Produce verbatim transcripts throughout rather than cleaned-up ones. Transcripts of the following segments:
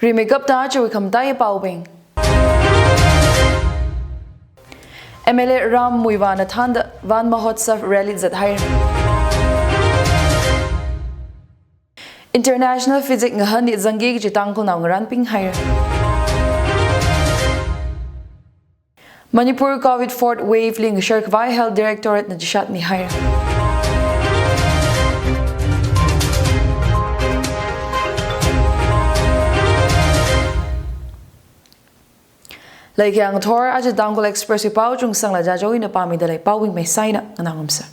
Rimeikapta chiwui khamataiya paobing. M L A Ram Muivahna thānda Van Mahotsav rally zathaira. International Physique ngahanli zangki kaji Tangkhulnao ngarānpinghaira. Manipur Covid fourth wave li ngashar khavai Health Directorate na chishat mihaira. Leikhiya ngathor, aja Tangkhul Express wui pao Chungsangla Jajo ina pāmida lei, paobing maisaina nganāngarumsa.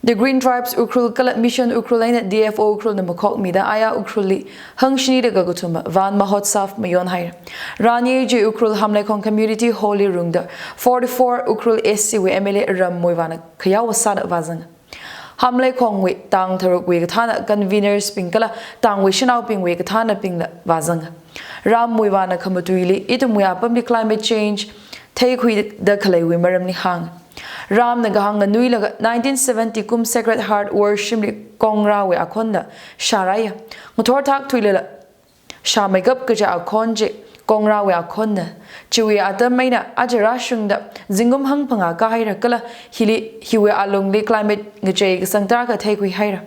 The Green Tribes Ukhrul kala Mission Ukhrul eina D F O Ukhrulna makhokmida aya Ukhrulli hangshini da kakathuma Van Mahotsav mayonhaira. Rāni chi Ukhrul Hamleikhong Community Hall li rungda forty-four Ukhrul A C wui M L A Ram Muivahna khayao sāda vāzanga. Hamleikhongwui tang tharukwui kathāna conveners bing kala tangwui shanaobingwui kathānabingla vāzanga. Ram Muivahna khamatuili ithumwui apamli climate change theikhuida khaleiwui maramli hānga. Ramna kahāng nganuilaga nineteen seventy kum Sacred Heart War shimli Kongrāwui akhonna shārāya. Ngathor thak thuilala shāmeikap kaja akhon chi Kongrāwui akhonna. Chiwui atam eina aja rāshungda zingkum hangphangā kāhaira kala hili, hiwui alungli climate ngachei kasang tarākha theikhuihaira.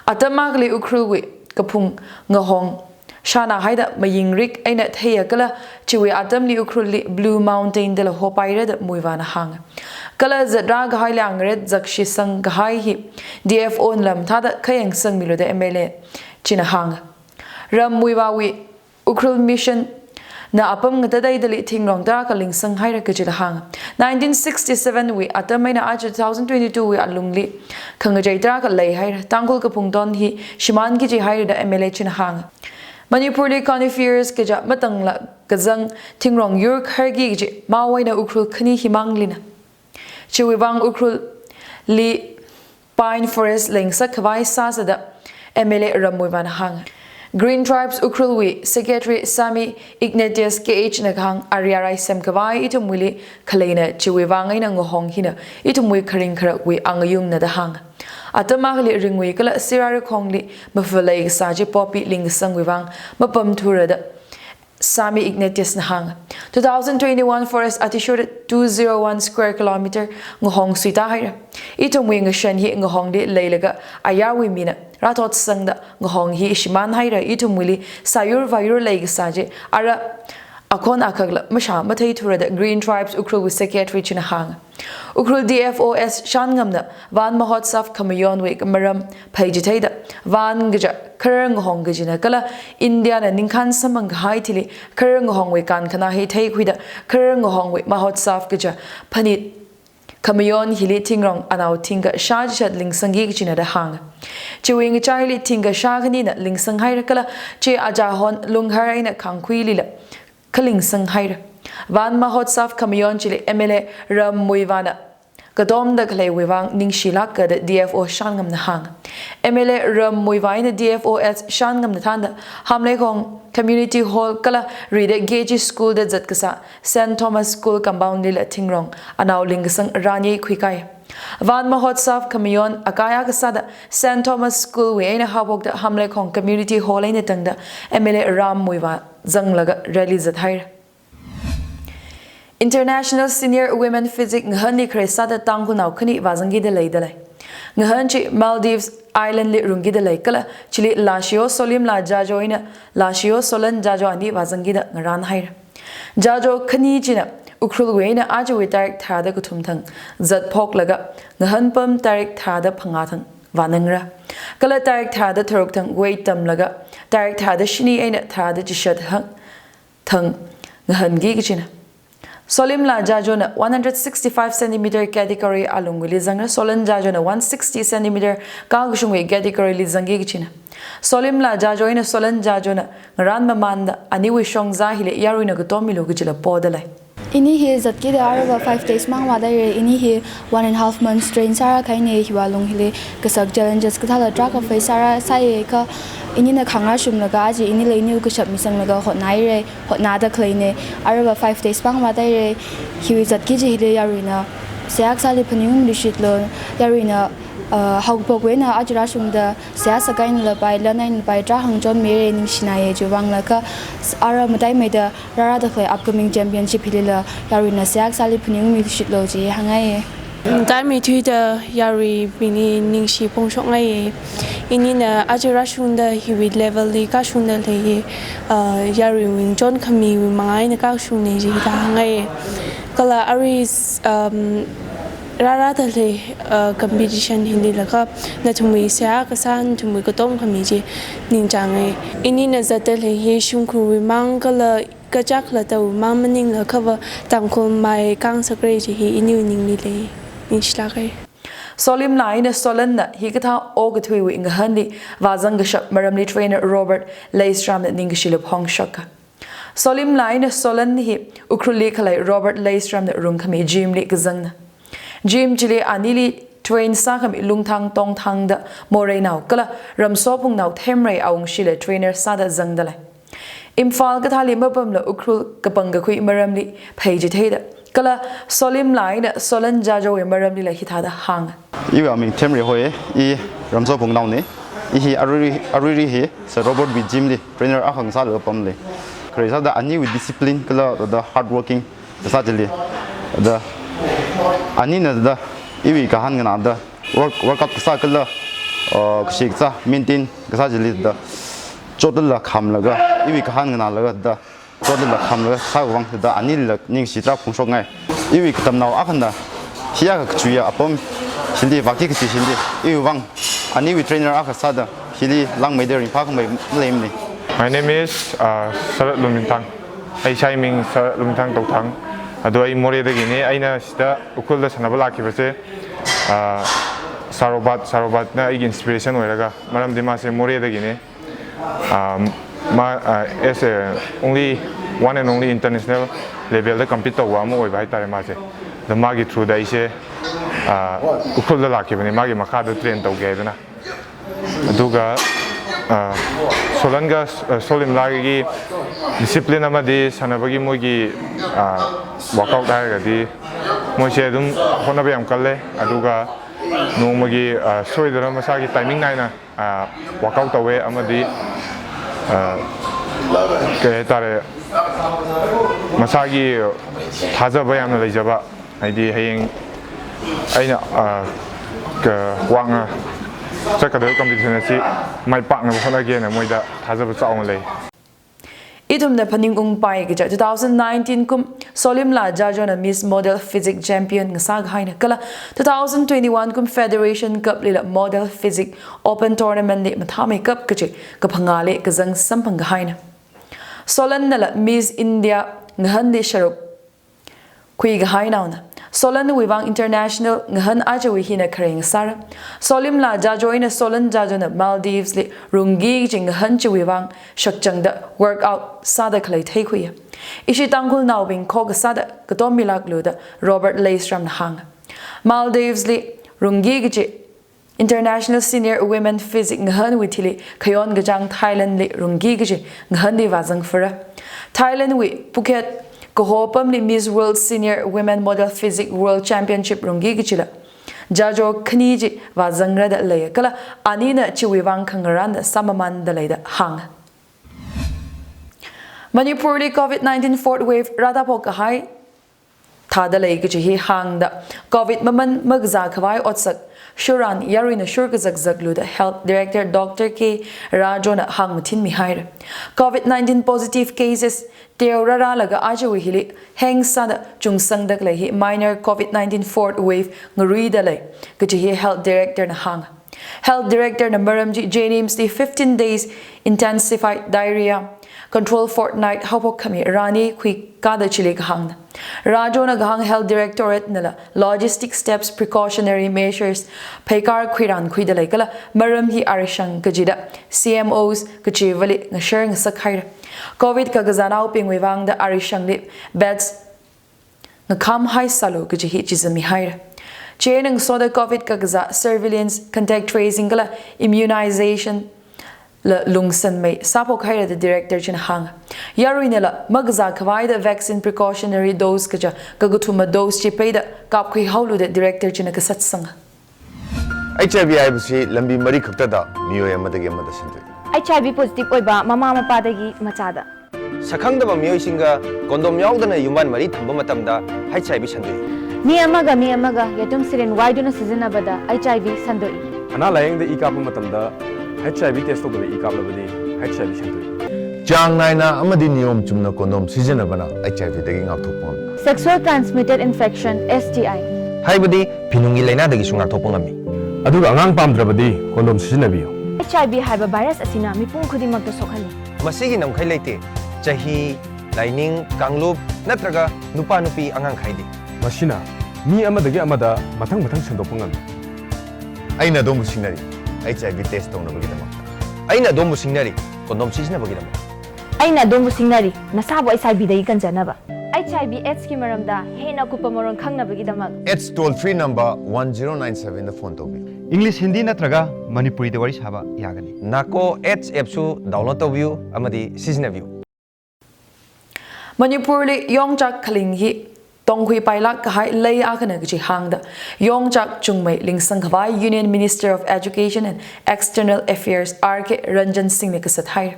Atam akhali Ukhrulwui kaphung ngahong shānāhaida mayingrik eina theiya kala chiwui atamli Ukhrulli Blue Mountain dala hopaira da Muivahna hānga. Kala zatra kahaili angaret zakshi sangkahai hi D F O nala mathāda khayang sangmilu da M L A china hānga. Ram Muivahwui Ukhrul Mission na apam ngatateidali thingrong tarākha lingsanghaira kajila hānga. Nineteen sixty-seven wui atam eina aja two thousand twenty-two wui alungli khangachei tarākha leihaira. Tangkhul kaphung ton hi shimānki jihaira da M L A china hānga. Manipurli coniferous kaja matangla kazang thingrong yur kharki kaji mao eina Ukhrul khani himanglina. Chiwui vang Ukhrulli pine forest leingasak khavai sāsa da M L A Ram Muivahna hānga. Green Tribes Ukhrulwui Secretary Sami Ignatius K H na kahāng, ariarai semkhavai ithumwuili khaleina, chiwui vang eina ngahong hina ithumwui kharing kharakwui angayungna da hānga. Atam akhali ringwui kala sirarikhongli mafalei kasā chi poppy lingkasangwui vang mapamthura da Sami Ignatius na hānga. Two thousand twenty-one forest athishurda two zero one square kilometer ngahong suitāhaira. Ithumwui ngashan hi ngahongli leilaga ayarwui mina rāthotsangda ngahong hi shimānhaira, ithumwuili sāyur vāyur leikasā chi ara akhon akhakla mashā matheithura da Green Tribes Ukhrulwui Secretary china hānga. Ukhrul D F O S Shanngamna Van Mahotsav khamayonwui maram pheichitheida, Van kaja kharar ngahong kajina kala India na ningkhān samphang kahai thili kharar ngahongwui kankhanā hi theikhuida kharar ngahongwui Mahotsav kaja phanit khamayon hili thingrong anao thingkha shā chishat lingsangki kajina da hānga. Chiwui ngachaili thingkha shā khanina lingsanghaira kala chi achahon lunghar eina khangkhuilila khalingsanghaira. Van Mahotsav khamayon chili M L A Ram Muivahna katomda khaleiwui vang ningshilāka da D F O Shanngamna hānga. M L A Ram Muivah eina D F O S Shanngamna thānda Hamleikhong Community Hall kala rida K G School da zatkasā Saint Thomas School compound lila thingrong anao lingkasang rāni khuikai. Van Mahotsav khamayon akai akha sāda Saint Thomas School wui eina haophokda Hamleikhong Community Hall eina tangda M L A Ram Muivah zanglaga rally zathaira. International Senior Women Physique ngahanli khare sāda Tangkhulnao khani vāzangkida leidalei. Ngahan chi Maldives Island li rungkida lei kala chili Lashio Solimla Jajo eina Lashio Solan Jajo ani vāzangkida ngarānhaira. Jajo khani china Ukhrulwui eina ajawui tarik tharāda kathum thang zatphoklaga ngahan pam tarik tharāda phangā thang vānangra. Kala tarik tharāda tharuk thang weight tamlaga tarik tharāda shini eina tharāda chishat hang thang ngahanki kachina. Solimla Jajona one hundred sixty-five centimeter category alungwuili zangra, Solan Jajona one sixty centimeter kakashungwui category li zangki kachina. Solimla Jajo eina Solan Jajona ngarān mamānda aniwui shongza hili yaruina katom milu kachila podalei. Ini hi zatkida aruiva five days mang vādaire, ini hi one and half months train sāra kahaine, hiwui alung hili kasak challenges kathāla tarākha face sāra sāye kha inina khangarā shumlaga aja inila iniwui kashap misanglaga hotnāire, hotnāda khaleine, aruiva five days mang vādaire, hiwui zatki chi hili yaruina seihā kasāli phaningungluishitlu, yaruina Uh, haokaphok eina aja rāshungda seihā sākahaina lapai, lan eina lapai, tarākha ngachonmira, ningshinaye chiwui vangla kha, ara mataimeida rārāda khalei upcoming championship hilila yaruina seihā kasāli phaningmi shitlo chi hāngngaiye. Mataimeithuida yaruibingli ningshi phongshokngaiye. Inina aja rāshungda hiwui level li kashungda leiye, uh, yaruiwui ngachonkhamiwui manga eina kashungna chi da hāngngaiye. Kala arui, um, rārāda khalei, uh, competition hilila kha nathumwui seihā kasā, nathumwui katomkhami chi ningchānge. Inina zatda khalei hi shimkhurwui mang kala kachak khalattawui mang maningla khava Tangkhul mai kang sākre chi hi iniwui ningli lei. Ningshilāke. Solimla eina Solanna hikathā okathuiwui ngahānli vāzang kashap maramli trainer Robert Leishramna ningkashila phongshoka. Solimla eina Solan hi Ukhrulli khalei Robert Leishramna rungkhami gym li kazangna. Gym chili anili train sākhami Lungthang Tongthang da Moreinao kala Ramsophungnao Themrei awungshila trainer sāda zangda lei. Imphal kathāli mapamla Ukhrul kapangkakhui maramli pheichitheida kala Solimla eina Solan Jajowui maramlila hithāda hānga. Iwui aming Themrei hoi, i Ramsophungnaone. I hi aruirui, aruirui hi Sir Robert wui gym li trainer akha ngasālaga pamle. Khare sāda aniwui discipline kala the hard working kasā chili, the anina the iwui kahāng nganāda work, workout kasā kala, uh, kashi kasā maintain kasā chili the chotlala khamlaga, iwui kahāng nganālaga the chotlala khamlaga sāwui vang the anila ningshi tarākha phongshokngai. Iwui katamnao akhana hiya kachuiya apam hili, vāki kachi hili, iwui vang aniwui trainer akha sāda hili langmeida ringphākhamei maleimane. My name is, uh, Sarat Lumingthang. ꯑꯩ ꯏꯁꯥꯒꯤ ꯃꯤꯡ ꯁꯥꯔ ꯂꯨꯝꯊꯥꯡ ꯇꯧꯊꯥꯡ꯫ ꯑꯗꯣ ꯑꯩ ꯃꯣꯔꯦꯗꯒꯤꯅꯤ꯫ ꯑꯩꯅ ꯁꯤꯗ ꯎꯈ꯭ꯔꯨꯜꯗ ꯁꯥꯟꯅꯕ ꯂꯥꯛꯈꯤꯕꯁꯦ, ꯑ, ꯁꯥꯔꯣꯕꯥꯠ, ꯁꯥꯔꯣꯕꯥꯠꯅ ꯑꯩꯒꯤ inspiration ꯑꯣꯏꯔꯒ, ꯃꯔꯝꯗꯤ ꯃꯥꯁꯦ ꯃꯣꯔꯦꯗꯒꯤꯅꯤ꯫ ꯑ, ꯃꯥ, ꯑ, as a only, one and only international levelꯗ compete ꯇꯧꯕ ꯑꯃ ꯑꯣꯏꯕ ꯍꯥꯏꯇꯥꯔꯦ ꯃꯥꯁꯦ꯫ ꯑꯗꯣ ꯃꯥꯒꯤ throughꯗ ꯑꯩꯁꯦ, ꯑ, ꯎꯈ꯭ꯔꯨꯜꯗ ꯂꯥꯛꯈꯤꯕꯅꯤ, ꯃꯥꯒꯤ ꯃꯈꯥꯗ train ꯇꯧꯒꯦ ꯍꯥꯏꯗꯅ꯫ ꯑꯗꯨꯒ, ꯑ, ꯁꯣꯂꯟꯒ, ꯑ, ꯁꯣꯂꯤꯝꯂꯥꯒꯤ discipline ꯑꯃꯗꯤ ꯁꯥꯟꯅꯕꯒꯤ ꯃꯣꯏꯒꯤ, ꯑ, workout ꯍꯥꯏꯔꯒꯗꯤ ꯃꯣꯏꯁꯦ ꯑꯗꯨꯝ ꯍꯣꯠꯅꯕ ꯌꯥꯝ ꯀꯜꯂꯦ꯫ ꯑꯗꯨꯒ ꯅꯣꯡꯃꯒꯤ, ꯑ, ꯁꯣꯏꯗꯅ ꯃꯁꯥꯒꯤ timing ꯅꯥꯏꯅ, ꯑ, workout ꯇꯧꯋꯦ꯫ ꯑꯃꯗꯤ, ꯑ, ꯀꯩ ꯍꯥꯏꯇꯥꯔꯦ, ꯃꯁꯥꯒꯤ ꯊꯥꯖꯕ ꯌꯥꯝꯅ ꯂꯩꯖꯕ, ꯍꯥꯏꯗꯤ ꯍꯌꯦꯡ ꯑꯩꯅ, ꯑ, ꯀ-, ꯋꯥꯡꯅ ꯆꯠꯀꯗꯕ competition ꯑꯁꯤ ꯃꯥꯏ ꯄꯥꯛꯅꯕ ꯍꯣꯠꯅꯒꯦꯅ ꯃꯣꯏꯗ ꯊꯥꯖꯕ ꯆꯥꯎꯅ ꯂꯩ꯫ Ithumna phaningung pai kaja two thousand nineteen kum Solimla Jajona Miss Model Physique Champion ngasākahaina kala two thousand twenty-one kum Federation Cup lila Model Physique Open Tournament li mathāmeikap kachi kaphangāli kazang samphangkahaina. Solannala Miss India ngahānli sharuk khuikahainaona. Solanwui vang international ngahān ajawui hina khareng sāra. Solimla Jajo eina Solan Jajona Maldives li rungki kachi ngahān chiwui vang shakchangda workout sāda khalei theikhuiya. Ishi Tangkhulnaobing khokha sāda katom milāklu da Robert Leishramna hānga. Maldives li rungki kachi International Senior Women Physique ngahānwui thili khayon kachāng Thailand li rungki kachi ngahānli vāzang phara. Thailand wui Phuket kaho pamli Miss World Senior Women Model Physique World Championship rungki kachila Jajo khani chi vāzangra da lei kala anina chiwui vang khangarānda sāmamānda lei da hānga. Manipurli COVID nineteen fourth wave rāda phokkahai thāda lei kachi hi hāngda, COVID mamān makazā khavai otsak shurān yaruina shur kazakzaklu da Health Director Doctor K Rajona hāngmathinmihaira. COVID nineteen positive cases teo rārālaga ajawui hili heng sāda chungsangda khalei hi minor COVID nineteen fourth wave ngaruida lei kachi hi Health Director na hānga. Health Director na maram chi JNIMS li fifteen days intensified diarrhea control fortnight haophok khami rani khuikāda chili kahāngna. Rajona kahāng Health Directorate nala logistic steps, precautionary measures pheikar khuirān khuida lei kala maram hi arishang kajida C M Os kachivali ngashar ngasakhaira. COVID kakazānaobingwui vangda arishangli beds ngakham haisālu kachi hi chizamihaira. Chieina ngasoda COVID kakazā surveillance, contact tracing kala immunization la lungsanmei sāphokhaira da Director china hānga. Yaruinala makazā khavaida vaccine precautionary dose kaja kakathuma dose chi peida kapkhui haolu da Director china kasatsanga. H I V ꯍꯥꯏꯕꯁꯤ ꯂꯝꯕꯤ ꯃꯔꯤ ꯈꯛꯇꯗ ꯃꯤꯑꯣꯏ ꯑꯃꯗꯒꯤ ꯑꯃꯗ ꯁꯟꯗꯣꯛꯏ꯫ H I V positive ꯑꯣꯏꯕ ꯃꯃꯥ ꯃꯄꯥꯗꯒꯤ ꯃꯆꯥꯗ꯫ ꯁꯛꯈꯪꯗꯕ ꯃꯤꯑꯣꯏꯁꯤꯡꯒ condom ꯌꯥꯎꯗꯅ ꯌꯨꯝꯕꯥꯟ ꯃꯔꯤ ꯊꯝꯕ ꯃꯇꯝꯗ H I V ꯁꯟꯗꯣꯛꯏ꯫ ꯃꯤ ꯑꯃꯒ ꯃꯤ ꯑꯃꯒ ꯌꯦꯇꯨꯝ syringe ꯋꯥꯏꯗꯨꯅ ꯁꯤꯖꯤꯟꯅꯕꯗ H I V ꯁꯟꯗꯣꯛꯏ꯫ ꯑꯅꯥ ꯂꯥꯌꯦꯡꯗ ꯏ ꯀꯥꯞꯄ ꯃꯇꯝꯗ H I V test ꯇꯧꯗꯕ ꯏ ꯀꯥꯞꯂꯕꯗꯤ H I V ꯁꯟꯗꯣꯛꯏ꯫ ꯆꯥꯡ ꯅꯥꯏꯅ ꯑꯃꯗꯤ ꯅꯤꯌꯣꯝ ꯆꯨꯝꯅ condom ꯁꯤꯖꯤꯟꯅꯕꯅ H I V ꯗꯒꯤ ꯉꯥꯛꯊꯣꯛꯄ ꯉꯝꯃꯤ꯫ Sexual transmitted infection, S T I꯫ ꯍꯥꯏꯕꯗꯤ ꯐꯤꯅꯨꯡꯒꯤ ꯂꯥꯏꯅꯥꯗꯒꯤꯁꯨ ꯉꯥꯛꯊꯣꯛꯄ ꯉꯝꯃꯤ꯫ ꯑꯗꯨꯒ ꯑꯉꯥꯡ ꯄꯥꯝꯗ꯭ꯔꯕꯗꯤ condom ꯁꯤꯖꯤꯟꯅꯕꯤꯌꯨ꯫ H I V ꯍꯥꯏꯕ virus ꯑꯁꯤꯅ ꯃꯤꯄꯨꯝ ꯈꯨꯗꯤꯡꯃꯛꯇ ꯁꯣꯛꯍꯜꯂꯤ꯫ ꯃꯁꯤꯒꯤ ꯉꯝꯈꯩ ꯂꯩꯇꯦ꯫ ꯆꯍꯤ, ꯂꯥꯏꯅꯤꯡ, ꯀꯥꯡꯂꯨꯞ ꯅꯠꯇ꯭ꯔꯒ ꯅꯨꯄꯥ ꯅꯨꯄꯤ ꯑꯉꯥꯡ ꯈꯥꯏꯗꯦ꯫ ꯃꯁꯤꯅ ꯃꯤ ꯑꯃꯗꯒꯤ ꯑꯃꯗ ꯃꯊꯪ ꯃꯊꯪ ꯁꯟꯗꯣꯛꯄ ꯉꯝꯃꯤ꯫ ꯑꯩꯅ ꯑꯗꯣꯝꯕꯨ ꯁꯤꯡꯅꯔꯤ, H I V test ꯇꯧꯅꯕꯒꯤꯗꯃꯛ꯫ ꯑꯩꯅ ꯑꯗꯣꯝꯕꯨ ꯁꯤꯡꯅꯔꯤ, condom ꯁꯤꯖꯤꯟꯅꯕꯒꯤꯗꯃꯛ꯫ ꯑꯩꯅ ꯑꯗꯣꯝꯕꯨ ꯁꯤꯡꯅꯔꯤ, ꯅꯁꯥꯕꯨ H I V ꯗꯒꯤ ꯀꯟꯖꯅꯕ꯫ H I V AIDS ꯀꯤ ꯃꯔꯝꯗ ꯍꯦꯟꯅ ꯑꯀꯨꯞꯄ ꯃꯔꯣꯜ ꯈꯪꯅꯕꯒꯤꯗꯃꯛ꯫ AIDS toll free number one zero nine seven ꯗ phone ꯇꯧꯕꯤꯌꯨ꯫ English, Hindi ꯅꯠꯇ꯭ꯔꯒ ꯃꯅꯤꯄꯨꯔꯤꯗ ꯋꯥꯔꯤ ꯁꯥꯕ ꯌꯥꯒꯅꯤ꯫ NACO AIDS app ꯁꯨ download ꯇꯧꯕꯤꯌꯨ ꯑꯃꯗꯤ ꯁꯤꯖꯤꯟꯅꯕꯤꯌꯨ꯫ ꯃꯅꯤꯄꯨꯔꯂꯤ ꯌꯣꯡꯆꯥꯛ ꯈꯥꯂꯤꯡ ꯍꯤ ꯇꯣꯡꯈꯨꯏ ꯄꯥꯏꯂꯥꯛ ꯀꯍꯥꯏ ꯂꯩ ꯑꯈꯟꯅ ꯀꯆꯤ ꯍꯥꯡꯗ ꯌꯣꯡꯆꯥꯛ ꯆꯨꯡꯃꯩ ꯂꯤꯡꯁꯪ ꯈꯥꯕꯥꯏ Union Minister of Education and External Affairs R K Ranjan Singh ꯅ ꯀꯁꯠ ꯍꯥꯏꯔꯦ꯫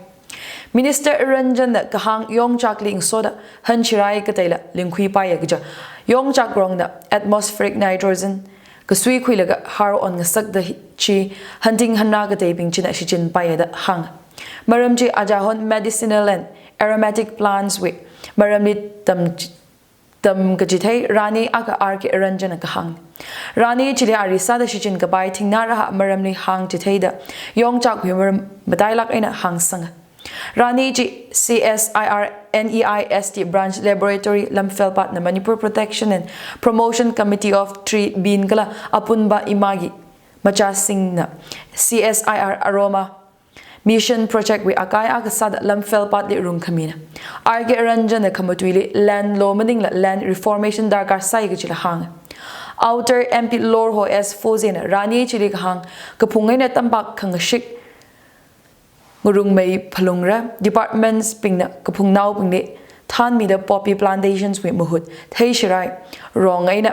Minister Ranjan ꯅ ꯀꯍꯥꯡ ꯌꯣꯡꯆꯥꯛ ꯂꯤꯡꯁꯣꯗ ꯍꯟ ꯁꯤꯔꯥꯏ ꯀꯇꯩꯂ ꯂꯤꯡꯈꯨꯏ ꯄꯥꯏꯌ ꯀꯖ ꯌꯣꯡꯆꯥꯛ ꯔꯣꯡꯗ atmospheric nitrogen ꯀꯁꯨꯏ ꯈꯨꯏꯂꯒ ꯍꯥꯔ ꯑꯣꯟ ꯉꯁꯛꯗ ꯍꯤ-, ꯆꯤ ꯍꯟꯗꯤꯡ ꯍꯟꯅꯥ ꯀꯇꯩꯕꯤꯡ ꯆꯤꯅ ꯁꯤꯖꯤꯟ ꯄꯥꯏꯌꯗ ꯍꯥꯡ꯫ ꯃꯔꯝ ꯆꯤ ꯑꯖꯥꯍꯣꯟ medicinal and aromatic plants ꯋꯤ ꯃꯔꯝꯂꯤ ꯇꯝ-, ꯇꯝ ꯀꯆꯤꯊꯩ ꯔꯥꯅꯤ ꯑꯀ R K Ranjan ꯅ ꯀꯍꯥꯡ꯫ ꯔꯥꯅꯤ ꯆꯤꯂꯤ ꯑꯔꯤꯁꯥꯗ ꯁꯤꯖꯤꯟ ꯀꯄꯥꯏ ꯊꯤꯡꯅꯥ ꯔꯍꯥ ꯃꯔꯝꯂꯤ ꯍꯥꯡ ꯆꯤꯊꯩꯗ ꯌꯣꯡꯆꯥꯛ ꯍꯨꯏ ꯃꯔꯝ ꯃꯇꯥꯏꯂꯥꯛ ꯑꯩꯅ ꯍꯥꯡ ꯁꯪꯉ꯫ ꯔꯥꯅꯤ ꯆꯤ C S I R N E I S T branch laboratory ꯂꯝꯐꯦꯜꯄꯥꯠꯅ Manipur Protection and Promotion Committee of Three ꯕꯤꯟ ꯀꯂ ꯑꯄꯨꯟꯕ ꯏꯃꯥꯒꯤ ꯃꯆꯥꯁꯤꯡꯅ C S I R Aroma Mission Project ꯋꯤ ꯑꯀꯥꯏ ꯑꯀꯁꯥꯗ ꯂꯝꯐꯦꯜꯄꯥꯠꯂꯤ ꯔꯨꯡꯈꯃꯤꯅ꯫ R K Ranjan ꯅ ꯈꯃꯇꯨꯏꯂꯤ land law ꯃꯅꯤꯡꯂ land reformation ꯗꯔꯀꯥꯔ ꯁꯥꯏ ꯀꯆꯤꯂ ꯍꯥꯡ꯫ Outer M P ꯂꯣꯔ ꯍꯣ S ꯐꯣꯖꯦꯅ ꯔꯥꯅꯤ ꯆꯤꯂꯤ ꯀꯍꯥꯡ ꯀꯐꯨꯡ ꯑꯩꯅ ꯇꯝꯄꯥꯛ ꯈꯪꯉꯁꯤꯛ ꯉꯔꯨꯡꯃꯩ ꯐꯂꯨꯡꯔ departments ꯄꯤꯡꯅ ꯀꯐꯨꯡꯅꯥꯎ ꯄꯤꯡꯂꯤ ꯊꯥꯟꯃꯤꯗ poppy plantations ꯋꯤ ꯃꯍꯨꯠ ꯊꯩ ꯁꯤꯔꯥꯏ ꯔꯣꯡ ꯑꯩꯅ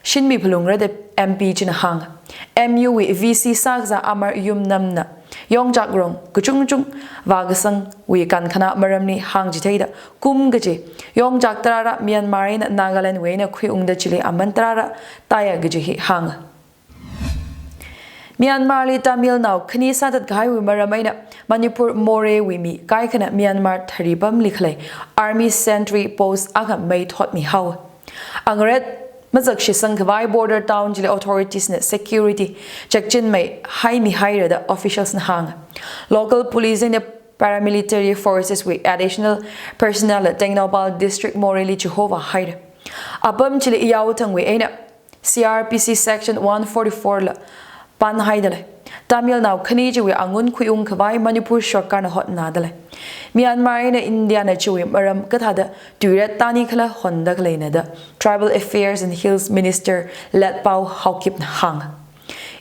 ꯁꯤꯟꯃꯤ ꯐꯂꯨꯡꯔꯗ M P ꯆꯤꯅ ꯍꯥꯡ꯫ M U ꯋꯤ V C ꯁꯥꯛꯖꯥ ꯑꯃꯔ ꯌꯨꯝꯅꯝꯅ ꯌꯣꯡꯆꯥꯛ ꯔꯣꯡ ꯀꯆꯨꯡ ꯆꯨꯡ ꯋꯥꯒꯁꯪ ꯋꯤ ꯀꯥꯟꯈꯅꯥ ꯃꯔꯝꯅꯤ ꯍꯥꯡ ꯆꯤꯊꯩꯗ ꯀꯨꯝ ꯀꯆꯤ ꯌꯣꯡꯆꯥꯛ ꯇꯔꯥꯔ Myanmar ꯑꯩꯅ Nagaland ꯋꯤ ꯑꯩꯅ ꯈꯨꯏ ꯎꯪꯗ ꯆꯤꯂꯤ ꯑꯃꯟ ꯇꯔꯥꯔ ꯇꯥꯏꯌ ꯀꯆꯤ ꯍꯤ ꯍꯥꯡ꯫ Myanmar ꯂꯤ Tamil ꯅꯥꯎ ꯈꯅꯤ ꯁꯥꯇꯠ ꯀꯍꯥꯏ ꯋꯤ ꯃꯔꯝ ꯑꯩꯅ Manipur ꯃꯣꯔꯦ ꯋꯤ ꯃꯤ ꯀꯥꯏꯈꯅ Myanmar ꯊꯔꯤꯕꯝ ꯂꯤ ꯈꯂꯩ army sentry post ꯑꯈ ꯃꯩ ꯊꯣꯠꯃꯤ ꯍꯥꯎ꯫ ꯑꯪꯔꯦꯠ ꯃꯖꯛ ꯁꯤꯁꯪ ꯈꯕꯥꯏ border town ꯖꯤꯂꯤ authorities ꯅ security ꯆꯦꯛꯁꯤꯟꯃꯩ ꯍꯥꯏꯃꯤ ꯍꯥꯏꯔꯗ officials ꯅ ꯍꯥꯡ꯫ Local police ꯑꯩꯅ paramilitary forces ꯋꯤ additional personnel ꯇꯦꯡꯅꯧꯄꯥꯜ district ꯃꯣꯔꯦꯂꯤ ꯆꯤꯍꯣꯕ ꯍꯥꯏꯔꯦ꯫ ꯑꯄꯝ ꯖꯤꯂꯤ ꯏꯌꯥꯎ ꯊꯪꯋꯤ ꯑꯩꯅ C R P C section one forty-four ꯂ ꯄꯥꯟ ꯍꯥꯏꯗ ꯂꯩ꯫ Tamil ꯅꯥꯎ ꯈꯅꯤ ꯖꯤꯋꯤ ꯑꯉꯨꯟ ꯈꯨꯌꯨꯡ ꯈꯕꯥꯏ Manipur ꯁꯔꯀꯥꯔꯅ ꯍꯣꯠꯅꯗ ꯂꯩ꯫ Myanmar ꯑꯩꯅ India ꯅ ꯖꯤꯋꯤ ꯃꯔꯝ ꯀꯊꯥꯗ ꯇꯨꯏꯔꯦꯠ ꯇꯥꯅꯤ ꯈꯂ ꯍꯣꯟꯗ ꯂꯩꯅꯗ Tribal Affairs and Hills Minister Letpao Haokip ꯅ ꯍꯥꯡ꯫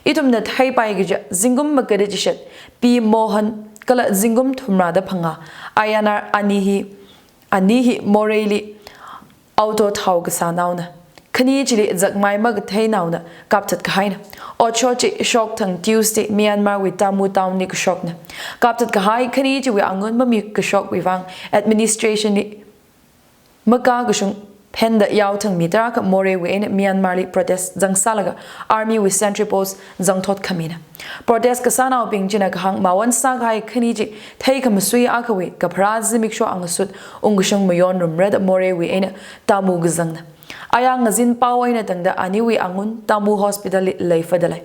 ꯏꯊꯨꯝꯅ ꯊꯩ ꯄꯥꯏꯒꯤꯖ ꯖꯤꯡꯒꯨꯝ ꯃꯀꯗ ꯖꯤꯁꯠ P Mohan ꯀꯂ ꯖꯤꯡꯒꯨꯝ ꯊꯨꯝꯔꯥꯗ ꯐꯪꯉꯥ I N R ꯑꯅꯤ ꯍꯤ, ꯑꯅꯤ ꯍꯤ ꯃꯣꯔꯦꯂꯤ auto ꯊꯥꯎ ꯀꯁꯥ ꯅꯥꯎꯅ ꯈꯅꯤ ꯖꯤꯂꯤ ꯖꯛꯃꯥꯏ ꯃꯒ ꯊꯩ ꯅꯥꯎꯅ ꯀꯥꯞꯊꯠ ꯀꯍꯥꯏꯅ꯫ ꯑꯣꯆꯣ ꯖꯤ ꯁꯣꯛ ꯊꯪ Tuesday Myanmar ꯋꯤ Tamu town ꯅꯤ ꯀꯁꯣꯛꯅ ꯀꯥꯞꯊꯠ ꯀꯍꯥꯏ ꯈꯅꯤ ꯖꯤꯋꯤ ꯑꯉꯨꯟ ꯃꯃꯤ ꯀꯁꯣꯛ ꯋꯤ ꯋꯥꯡ administration ꯅꯤ ꯃꯀꯥ ꯀꯁꯨꯡ ꯐꯦꯟꯗ ꯌꯥꯎ ꯊꯪ ꯃꯤ ꯇꯔꯥ ꯀ ꯃꯣꯔꯦ ꯋꯤ ꯑꯩꯅ Myanmar ꯂꯤ protest ꯖꯪꯁꯥꯂꯒ army ꯋꯤ sentry post ꯖꯪꯊꯣꯠ ꯈꯃꯤꯅ꯫ Protest ꯀꯁꯥ ꯅꯥꯎ ꯄꯤꯡ ꯖꯤꯅ ꯀꯍꯥꯡ ꯃꯥꯋꯟ ꯁꯥ ꯀꯍꯥꯏ ꯈꯅꯤ ꯖꯤ ꯊꯩ ꯈꯃꯁꯨꯏ ꯑꯈꯋꯤ ꯀꯐ꯭ꯔꯥ ꯖꯤꯃꯤꯛ ꯁꯣ ꯑꯉꯁꯨꯠ ꯎꯪꯒꯁꯨꯡ ꯃꯌꯣꯟ ꯔꯨꯝꯔꯗ ꯃꯣꯔꯦ ꯋꯤ ꯑꯩꯅ Tamu ꯒ ꯖꯪꯅ꯫ ꯑꯌꯥꯡ ꯉꯖꯤꯟ ꯄꯥꯎ ꯑꯩꯅ ꯇꯪꯗ ꯑꯅꯤꯋꯤ ꯑꯉꯨꯟ Tamu hospital ꯂꯤ ꯂꯩꯐꯗ ꯂꯩ꯫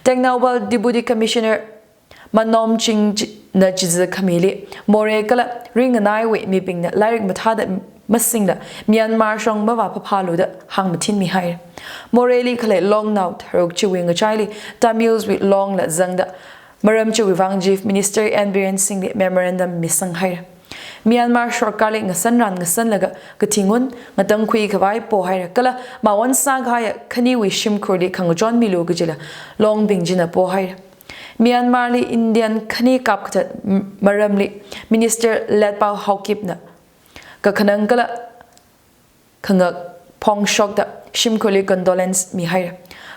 ꯇꯦꯡꯅꯧꯄꯥꯜ Deputy Commissioner ꯃꯅꯣꯝ ꯆꯤꯡ ꯖꯤ-, ꯅ ꯖꯤꯖ ꯈꯃꯤꯂꯤ ꯃꯣꯔꯦ ꯀꯂ ꯔꯤꯡ ꯑꯅꯥꯏ ꯋꯤ ꯃꯤꯄꯤꯡꯅ ꯂꯥꯏꯔꯤꯛ ꯃꯊꯥꯗ ꯃꯁꯤꯡꯗ Myanmar ꯁꯣꯡ ꯃꯕꯥ ꯐꯐꯥꯂꯨꯗ ꯍꯥꯡ ꯃꯊꯤꯟ ꯃꯤ ꯍꯥꯏꯔꯦ꯫ ꯃꯣꯔꯦꯂꯤ ꯈꯂꯦ ꯂꯣꯡ ꯅꯥꯎ ꯊꯔꯨꯛ ꯖꯤꯋꯤ ꯉꯆꯥꯏꯂꯤ Tamils ꯋꯤ ꯂꯣꯡ ꯂ ꯖꯪꯗ ꯃꯔꯝ ꯖꯤꯋꯤ ꯋꯥꯡ Chief Minister N Biren Singh ꯂꯤ memorandum ꯃꯤꯁꯪ ꯍꯥꯏꯔꯦ꯫ Myanmar ꯁꯔꯀꯥꯔꯂꯤ ꯉꯁꯟ ꯔꯥꯟ ꯉꯁꯟꯂꯒ ꯀꯊꯤꯡꯉꯨꯟ ꯉꯇꯪ ꯈꯨꯏ ꯈꯕꯥꯏ ꯄꯣ ꯍꯥꯏꯔꯦ꯫ ꯀꯂ ꯃꯥꯋꯟ ꯁꯥ ꯒꯍꯥꯏ ꯈꯅꯤ ꯋꯤ ꯁꯤꯝ ꯈꯨꯔꯂꯤ ꯈꯪꯆꯣꯟ ꯃꯤꯂꯨ ꯀꯖꯤꯂ ꯂꯣꯡ ꯕꯤꯡ ꯖꯤꯅ ꯄꯣ ꯍꯥꯏꯔꯦ꯫ Myanmar ꯂꯤ Indian ꯈꯅꯤ ꯀꯥꯞ ꯀꯊꯠ ꯝ-, ꯃꯔꯝꯂꯤ Minister Letpao Haokip ꯅ ꯀꯈꯅꯪ ꯀꯂ ꯈꯉꯛ hongshokda shimkhurli condolence mihaira.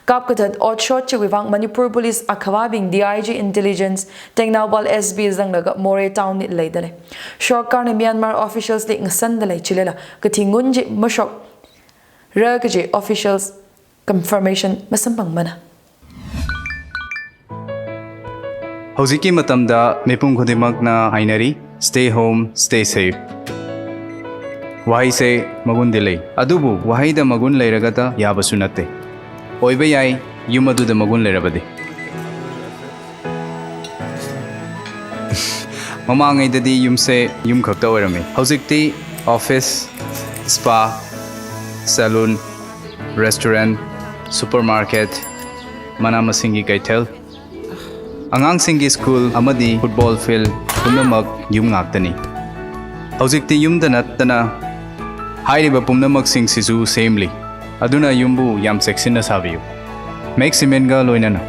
Kapkathat otshot chiwui vang Manipur Police akhavābing D I G Intelligence Tengnoupal S P zanglaga Moreh Town li leidalei. Sorkarna Myanmar officials li ngasandalei chilala kathi ngun chi mashokra kaji officials confirmation masamphangmana. ꯍꯧꯖꯤꯛꯀꯤ ꯃꯇꯝꯗ ꯃꯤꯄꯨꯝ ꯈꯨꯗꯤꯡꯃꯛꯅ ꯍꯥꯏꯅꯔꯤ, "Stay home, stay safe." ꯋꯥꯍꯩꯁꯦ ꯃꯒꯨꯟꯗꯤ ꯂꯩ, ꯑꯗꯨꯕꯨ ꯋꯥꯍꯩꯗ ꯃꯒꯨꯟ ꯂꯩꯔꯒꯇ ꯌꯥꯕꯁꯨ ꯅꯠꯇꯦ꯫ ꯑꯣꯏꯕ ꯌꯥꯏ, ꯌꯨꯝ ꯑꯗꯨꯗ ꯃꯒꯨꯟ ꯂꯩꯔꯕꯗꯤ꯫ ꯃꯃꯥꯡꯉꯩꯗꯗꯤ ꯌꯨꯝꯁꯦ ꯌꯨꯝ ꯈꯛꯇ ꯑꯣꯏꯔꯝꯃꯤ꯫ ꯍꯧꯖꯤꯛꯇꯤ office, spa, salon, restaurant, supermarket, ꯃꯅꯥ ꯃꯁꯤꯡꯒꯤ ꯀꯩꯊꯦꯜ, ꯑꯉꯥꯡꯁꯤꯡꯒꯤ school ꯑꯃꯗꯤ football field ꯄꯨꯝꯅꯃꯛ ꯌꯨꯝ ꯉꯥꯛꯇꯅꯤ꯫ ꯍꯧꯖꯤꯛꯇꯤ ꯌꯨꯝꯗ ꯅꯠꯇꯅ ꯍꯥꯏꯔꯤꯕ ꯄꯨꯝꯅꯃꯛꯁꯤꯡꯁꯤꯁꯨ ꯁꯦꯝꯂꯤ꯫ ꯑꯗꯨꯅ ꯌꯨꯝꯕꯨ ꯌꯥꯝ ꯆꯦꯛꯁꯤꯟꯅ ꯁꯥꯕꯤꯌꯨ꯫ Max Cementꯒ ꯂꯣꯏꯅꯅ꯫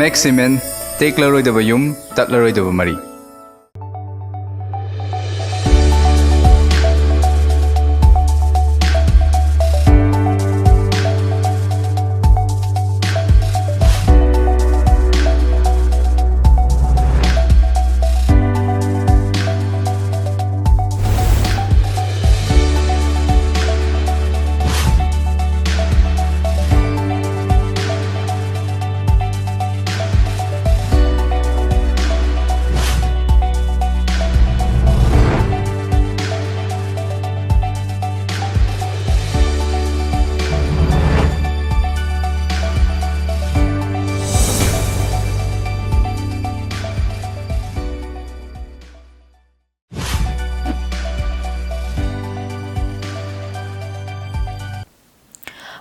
Max Cement, ꯇꯦꯛꯂꯔꯣꯏꯗꯕ ꯌꯨꯝ, ꯇꯠꯂꯔꯣꯏꯗꯕ ꯃꯔꯤ꯫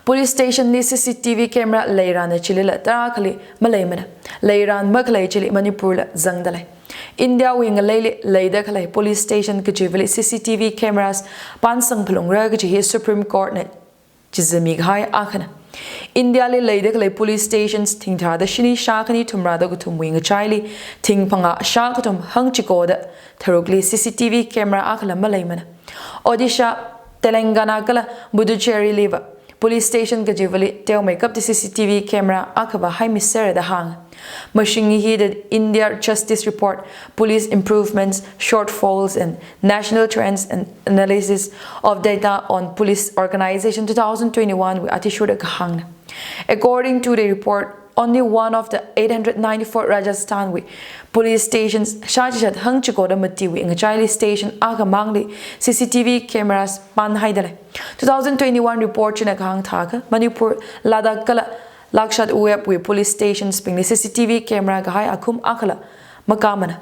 Police station li C C T V camera leirāna chilila tarākhali maleimana. Leirān makhalei chili Manipurla zangdalei. Indiawui ngaleili leida khalei police station kachivali C C T V cameras pānsang phalungra kaji hi Supreme Court na chizami kahai akhana. Indiali leida khalei police stations thingtharāda shini shākhani thumrāda kathumwui ngachaili thing phangā shākathum hangchikoda tharukli C C T V camera akhala maleimana. Odisha, Telangana kala Puducherry liva police station kachivali teomeikapta C C T V camera akhava haimiserra da hānga. Mashing hida India Justice Report, Police Improvements, Shortfalls and National Trends and Analysis of Data on Police Organization two thousand twenty-one wui athishurda kahāngna. According to the report, only one of the eight hundred ninety-four Rajasthan wui police stations shāchishat hangchikoda matiwui ngachaili station akhamangli C C T V cameras pānhaidalei. Two thousand twenty-one report china kahāng thākha, Manipur, Ladakh kala Lakshadweep wui police stations bingli C C T V camera kahai akhum akhala makamana.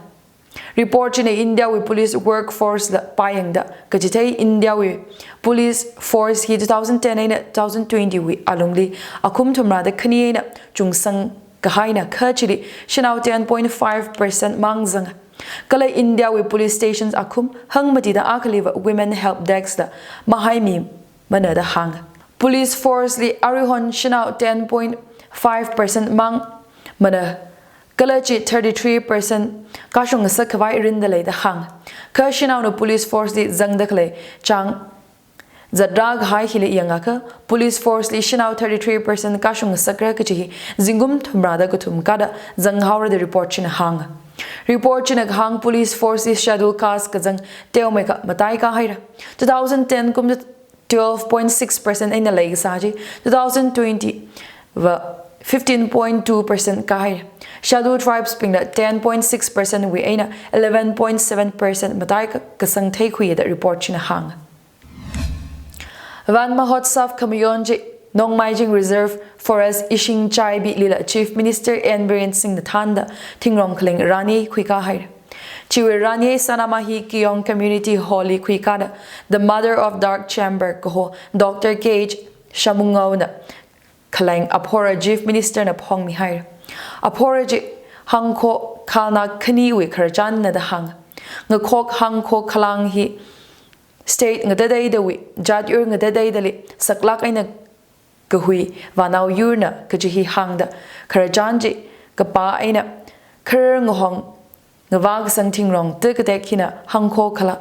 Report china Indiawui police workforce la pāyangda kachithei Indiawui police force hi two thousand ten eina two thousand twenty wui alungli akhum thumrāda khani eina chungsang kahaina kha chili shanao ten point five percent mang zanga. Kala Indiawui police stations akhum hangmatida akhaliva women help desk la mahaimimana da hānga. Police force li aruihon shanao ten point five percent mangmana kala chi thirty-three percent kashung ngasak khavai rindalei da hānga. Kha shanaona police force li zangda khalei chāng zatrā kahai hili yangakha, police force li shanao thirty-three percent kashung ngasakra kaji hi zingkum thumrāda kathum kada zanghaora da report china hānga. Report china kahāng police force li schedule caste kazang teomeikha mataikā haira. Two thousand ten kumda twelve point six percent eina leikasā chi, two thousand twenty va fifteen point two percent kāhaira. Schedule tribes bingla ten point six percent wui eina eleven point seven percent mataikasang theikhuiya da report china hānga. Van Mahotsav khamayon chi Nongmaijing Reserve Forest Ishingchaibi lila Chief Minister N Biren Singh na thānda thingrong khaling rani khuikā haira. Chiwui rani Sanamahi Kiyong Community Hall li khuikāda The Mother of Dark Chamber kaho Doctor K H Shamungao na khaleng aphora Chief Minister na phongmi haira. Aphora chi hangkho khalnā khaniwui khararchanna da hānga. Ngakhok hangkho khalang hi state ngatateidawui, jat yur ngatateidali saklāk eina kahui vānao yurna kaji hi hāngda, khararchan chi kapā eina kharar ngahong ngavā kasang thingrong tekatek hina hangkho khala,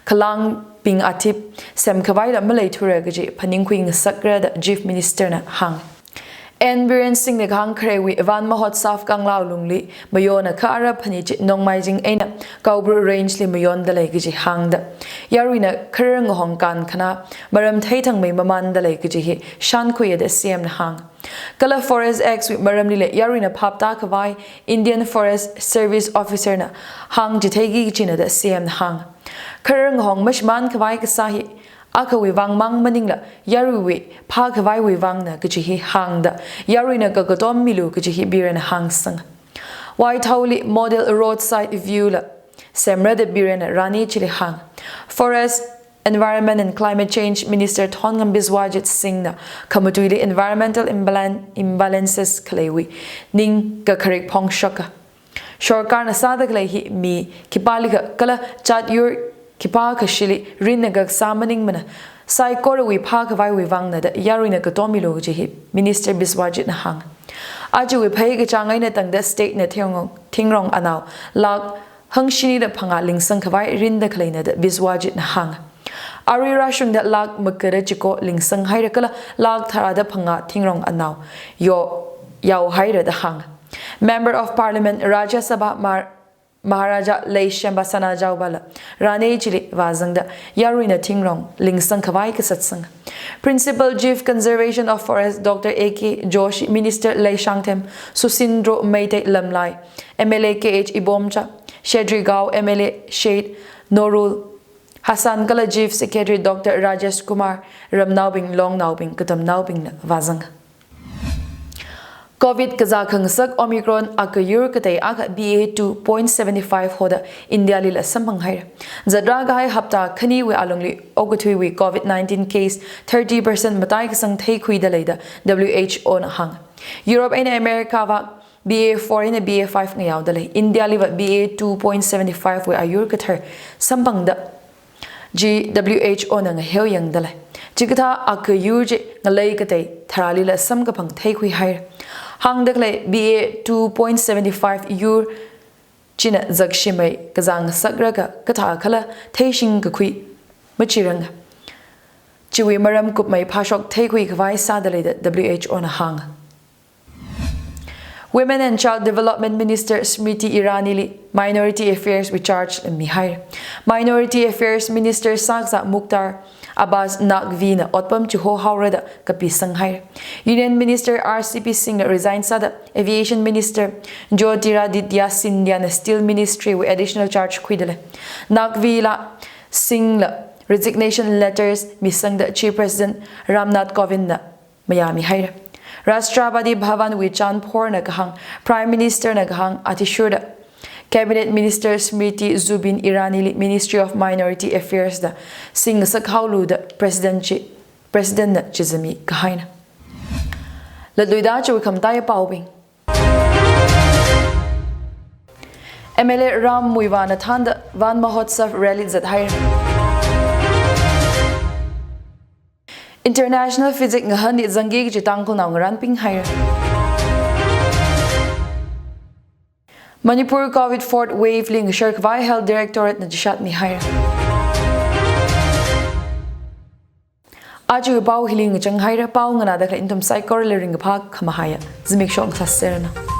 khalang bing athip semkhavaila maleithura kaji phaningkhui ngasakra da Chief Minister na hāng. N Biren Singh na kahāng kharewui Van Mahotsav Kanglao lungli mayona kha ara phani chi Nongmaijing eina Kaubru Range li mayonda lei kaji hāngda, yaruina kharar ngahong kankhana maram theithangmei mamanda lei kaji hi shankhuiya da C M na hāng. Kala Forest Act wui maramlila yaruina phapta khavai Indian Forest Service Officer na hāngchitheiki kajina da C M na hāng. Kharar ngahong mashimān khavai kasā hi akhawui vang mang maningla yaruiwui phākhavaiwui vangna kaji hi hāngda, yaruina kakatom milu kaji hi Biren na hāngsang. Waithao li model roadside view la semra da Biren na rani chili hāng. Forest, Environment and Climate Change Minister Thongam Biswajit Singh na khamatuili environmental imbalan-, imbalances khaleiwui ningkakharik phongshoka. Sorkarna sāda khalei hi mi khipālikha kala jat yur khipākha shili rinna kakasā maningmana, saikorawui phākhavaiwui vangna da yaruina katomilu kaji hi Minister Biswajit na hāng. Ajawui phei kachāng eina tangda state na thingrong, thingrong anao lakh hangshini da phangā lingsang khavai rinda khaleina da Biswajit na hāng. Arui rāshungda lakh makada chiko lingsang haira kala lakh tharāda phangā thingrong anao yo yao haira da hāng. Member of Parliament Rajya Sabha Mar-, Maharaja Leishemba Sanajaoba la rani chili vāzangda yaruina thingrong lingsang khavai kasatsang. Principal Chief Conservation of Forest Doctor A K Joshi, Minister Leishangthem, Susindro Meitei Lamlai, M L A K H Ibomcha, Shedrigao M L A Sheikh Norul Hassan kala Chief Secretary Doctor Rajesh Kumar, ramnaobing, longnaobing, katamnaobingna vāzang. Covid kazā khangasak Omicron akayur katei akha B A two point seven five hoda India lila samphang haira. Zatrā kahai hapta khaniwui alungli okathuiwui Covid nineteen case thirty percent matai kasang theikhuida lei da W H O na hāng. Europe eina America va B A four eina B A five ngayaoda lei. India liva B A two point seven five wui ayur kathar samphangda G W H O na ngaheo yangda lei. Chikathā akayur chi ngalei katei tharālila samkaphang theikhui haira. Hāngda khalei B A two point seven five yur china zakshimei kazang sakraka kathā khala theishing kakhui machiranga. Chiwui maram kupmei phāshok theikhui khavai sāda lei da W H O na hāng. Women and Child Development Minister Smriti Irani li Minority Affairs wui charge mihaira. Minority Affairs Minister sākasā Mukhtar Abbas Naqvi na otpam chiho haora da kapisang haira. Union Minister R C P Singh na resign sāda Aviation Minister Jyotiraditya Scindia na Steel Ministry wui additional charge khuida lei. Naqvi la Singh la resignation letters misangda Chief President Ram Nath Kovind na mayāmi haira. Rashtrapati Bhavan wui chanphorna kahāng, Prime Minister na kahāng athishurda Cabinet Minister Smriti Zubeen Irani li Ministry of Minority Affairs da singngasak haolu da President chi, President na chizami kahaina. Latluida chiwui khamataiya paobing. M L A Ram Muivah na thānda Van Mahotsav rally zat haira. International Physique ngahānli zangki kaji Tangkhulnao ngarānping haira. Manipur Covid fourth wave li ngashar khavai Health Directorate na chishat mihaira. Aja pao hili ngachang haira, pao nganāda khalei nathum saikorali ringkaphā khamahaiya zimiksho ngasāseranu.